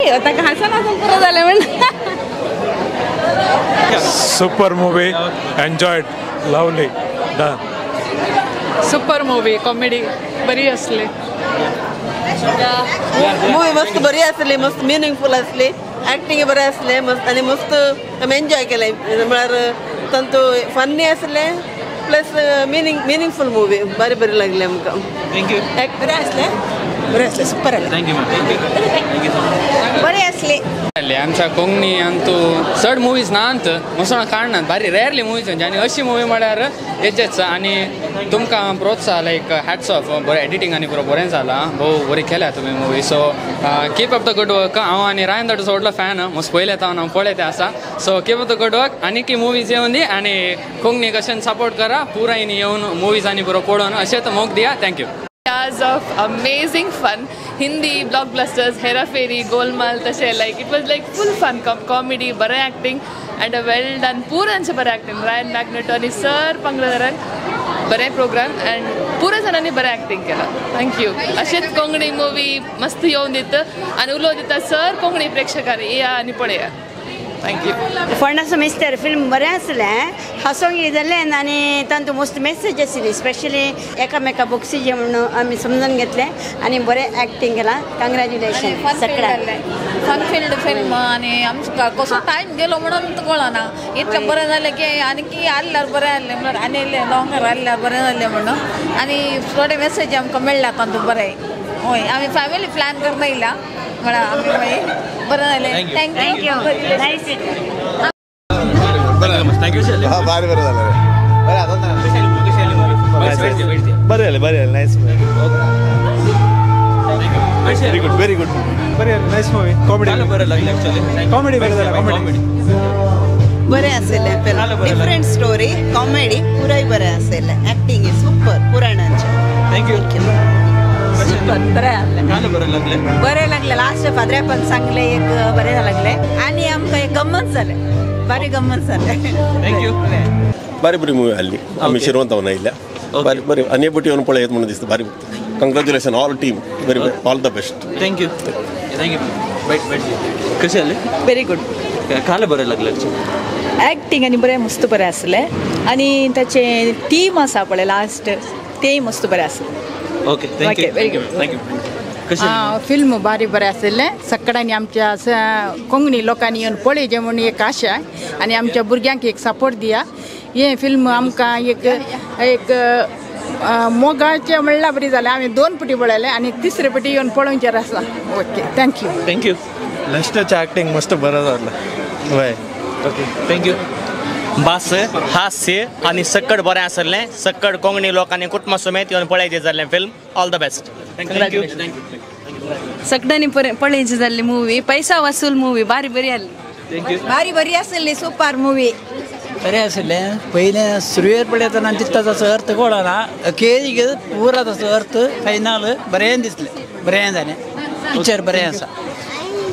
ताका हांसून हांसून पुरो जालें म्हण. Super movie, enjoyed, lovely, done. Super movie, comedy बरी असली. मूवी मस्त बरी असली, मस्त मिनिंगफुल असली, ऍक्टिंग बरें असलें मस्त आनी मस्त आमी एन्जॉय केलें. म्हळ्यार तांतू फन्नी असलें प्लस मिनिंगफुल मूवी बरी बरी लागली आमकां. Thank you. बरें आसलें, बरें आसलें, सुपर आसलें. Thank you ma'am. Thank you so much. बरें आसलें. आमच्या कोंकणी अंतू चड मुवीज ना अंत मसोणा काडनात, बारी रेरली मुवीज म्हणजे. आनी अशी मुवी म्हळ्यार हेचेच. आनी तुमकां प्रोत्साह लायक हॅट्स ऑफ, बरें एडिटींग आनी पुरो बरें जालां, भोव बरी केल्या तुमी movie. So keep up the good work. हांव आनी रायन दाटूचो व्हडलो फॅन, मस्त पयलें हांव हांव पळयत आसा. So keep up the good work. आनी मुवीज येवन दी आनी कोंकणी कशेन सपोर्ट करा, पुरायनी येवन मुवीज आनी पुरो पळोवन अशेंच मोग दिया. Thank you. Hours of amazing fun. Hindi blockbusters, Hera Pheri, Golmaal, tashe, like it was like full fun, comedy, bare acting and a well done puranche bare acting. Ryan Magneto ani sir Pangladaran bare program and pura janani bare acting kela. Thank you. Ashet Konkani movie mast yevun dit ani ulo dita sir Konkani प्रेक्षकांनी येया आनी पळया. Thank you. फणस mister film बरें आसलें, हांसोंक जालें आनी तांतूं मस्त मेसेज आशिल्ली. स्पेशली एकामेका बक्षीस म्हणून आमी समजून घेतलें आनी बरें एक्टींग केलां. कंग्रेच्युलेशन सगळ्यांक. फन फिल्ड फिल्म आनी आमकां कसो टायम गेलो म्हणून कळना, इतलें बरें जालें की आनी की आसल्यार बरें जालें म्हणल्यार आनी इल्लें लॉंगर आसल्यार बरें जालें म्हणून. आनी थोडे मेसेज आमकां मेळ्ळा तातूंत बरें. हय, आमी फॅमिली प्लॅन करून येयला म्हणून आमी मागीर बरें जालें. Thank you. Thank you. भारी बरें जालें. बरें जालें, बरें जालें. Nice movie, very good, very good. बरें, नायस मूवी, कॉमेडी बरें लागली एक्चुअली. कॉमेडी बरें जालें, कॉमेडी बरें आसलें. डिफरंट स्टोरी, कॉमेडी पुराय बरें आसलें. एक्टिंग सुपर पुराणांचें. Thank you. Super बरें आसलें, बरें लागलें, बरें लागलें. लास्ट फादऱ्यापण सांगलें एक बरें लागलें आनी आमकां एक गम्मत जालें, बरें गम्मत जालें. Thank you. बारी बरी मूवी आसली, आमी शिरवंत जावन आयिल्ल्या. बारी बरी आनी पटी येवन पळयत म्हणून दिसता. बारी congratulation all team, very all the best. Thank you. Thank you. Bite bite. कशें जालें? Very good. काले बरें लागलें. एक्टींग आनी बरें मस्त बरें आसलें आनी ताचें टीम आसा पळय लास्ट, तेंय मस्त बरें आसलें. Okay, thank you. Very good. Thank you. कशें फिल्म बारी बरें आशिल्लें. सगळ्यांनी आमच्या कोंकणी लोकांनी येवन पळयचें म्हूण एक आशा आनी आमच्या भुरग्यांक एक सपोर्ट दिया. हें फिल्म आमकां एक एक मोगाचें म्हणल्यार बरी जालें. आमी दोन पटी पळयलें आनी तिसरे पटी येवन पळोवचें आसा. Okay, thank you. Thank you. लास्टाचें acting मस्त बरें जालें. वय, okay, thank you. बास हास्य आनी सक्कड बरें आसलें. सक्कड कोंकणी लोकांनी कुटुंबा समेत येवन पळयचें जाल्लें film. All the best. Thank you. सगळ्यांनी पळयची जाल्ली मूवी, पैसा वसूल मूवी बारी बरी आसली. Thank you. बारी बरी आसली, सुपर मूवी. बरें आसलें. पयलें सुरवेर पळयतना दिसता तसो अर्थ कळना, अखेरीक पुरा तसो अर्थ फायनल बरें दिसलें, बरें जालें. पिक्चर बरें आसा.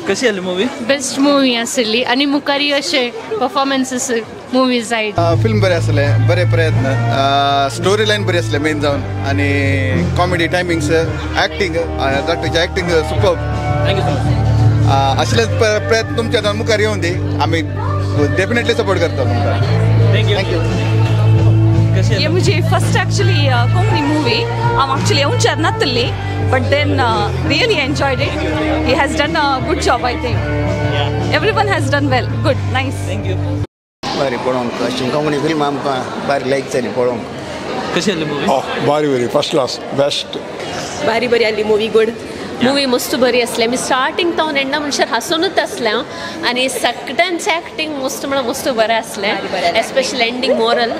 कशी आसली मूवी? बेस्ट मूवी आसली आनी मुखारी अशे परफॉर्मन्सेस मूवीज जाय. फिल्म बरें आसलें, बरे प्रयत्न, स्टोरी लायन बरी आसलें मेन जावन आनी कॉमेडी टायमिंग्स, एक्टींग, डॉक्टरचें acting super. Thank you so much. असलेच प्रयत्न तुमच्या मुखार येवन दी, आमी डेफिनेटली सपोर्ट करता तुमकां. Thank you. Thank you. ये मुझे फर्स्ट एक्चुअली कोंकणी मूवी हांव actually येवच्यार नातली, but then really enjoyed it. He has done a good job, I think. Everyone has done well. Good, nice. Thank you. बारी पळोवंक अशी Konkani film आमकां बारी लायक जाली पळोवंक. कशी आसली मूवी? बारी बरी, फर्स्ट क्लास, बेस्ट. बारी बरी आसली मूवी, गुड मूवी, मस्त बरी आसली. आमी स्टार्टींग तावन एंडा म्हणल्यार हांसुनूच आसलें हांव आनी सगळ्यांचें एक्टींग मस्त म्हणल्यार मस्त बरें आसलें, एस्पेशली एंडींग मोरल.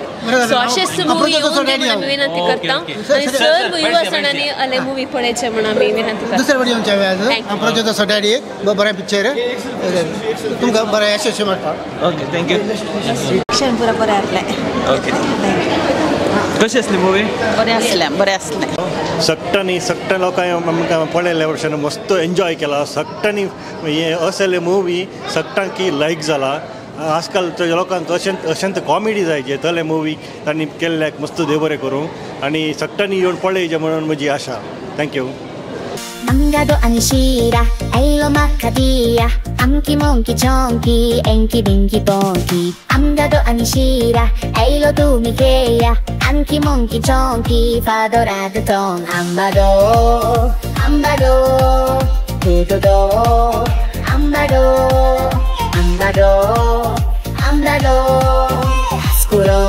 सो अशेंच मूवी येवन दी म्हूण आमी विनंती करता आनी सर्व युवा जाणांनी आले मूवी पळयचें म्हूण आमी विनंती करता. दुसरे वटेन येवचें डॅडी एक बरें पिक्चर तुमकां बरें यशस्वी मेळटा. Okay, thank you. शिक्षण पुरा बरें आसलें. ओके, कशी आसली मूवी? बरें आसलें, बरें आसलें. सगळ्यांनी सगळ्या लोकांनी आमकां पळयल्ल्या वर्सान मस्त एन्जॉय केला. सगळ्यांनी हे असले मूवी सगळ्यांक लायक जाला. आजकाल लोकांक अशेंत कॉमेडी जाय जे तले मूवी तांणी केल्ल्याक मस्त देव बरें करूं आनी सगळ्यांनी येवन पळयचें म्हणून म्हजी आशा. Thank you. Amgado anishira, ailo makadia, amki monki chonki, enki binki bonki. Amgado anishira, ailo tumikeya, amki monki chonki, fadorado ton. Ambado, ambado, tudodo, ambado, ambado, ambado, oscuro.